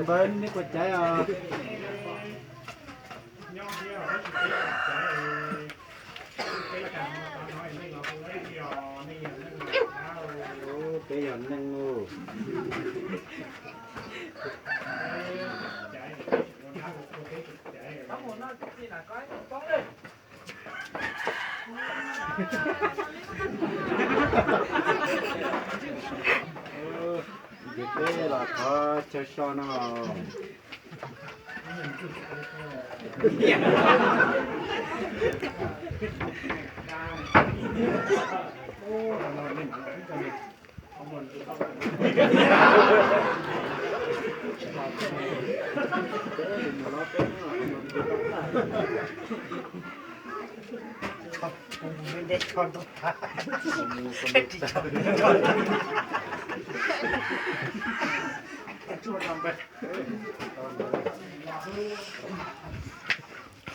Npawg, nej puas caiv os? Peb yog neeg os. Ces peb los thov chaw so no.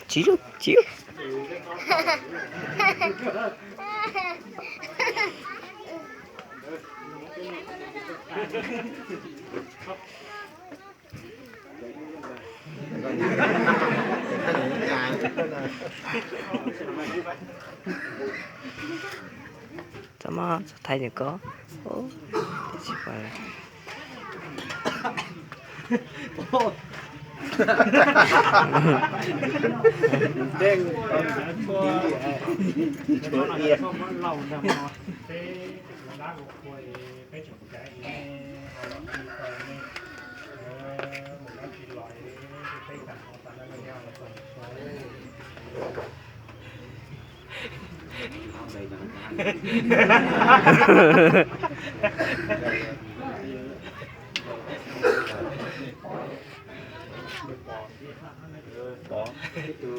Tsis, tsis. Txhob maj, txhob thaij li ko. Pov, ib tug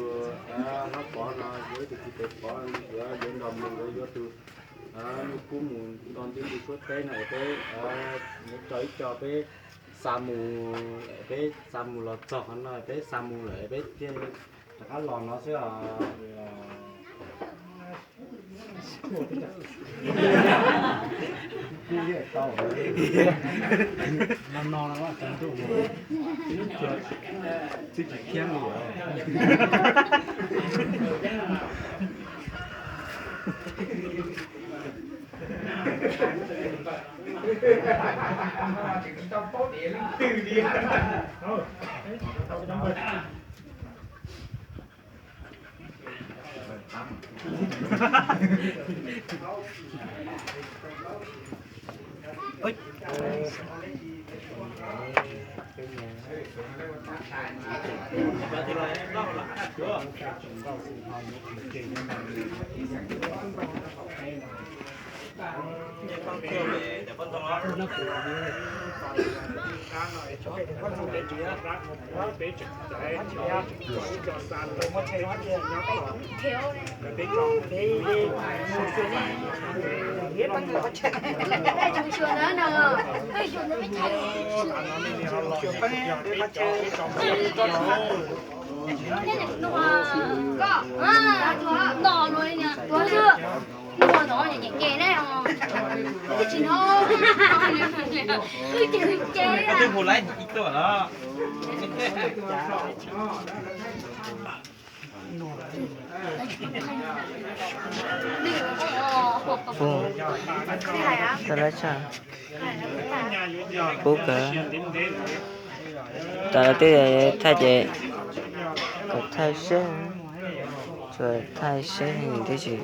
hlob Pov no yuav ib tug txiv tes Pov, yuav yuav nrog mus, yuav yuav tus nws pub mus nto nti tus suab teb no es peb, nws tso ib co peb xa mus, peb xa mus los txog qhov no peb xa mus lawm peb thiaj rov qab los no xwb os. No no no, tsis khiab li. Pub kawg. Tam twb thaij ces kom thaij seb, tsuas thaij seb twb tsis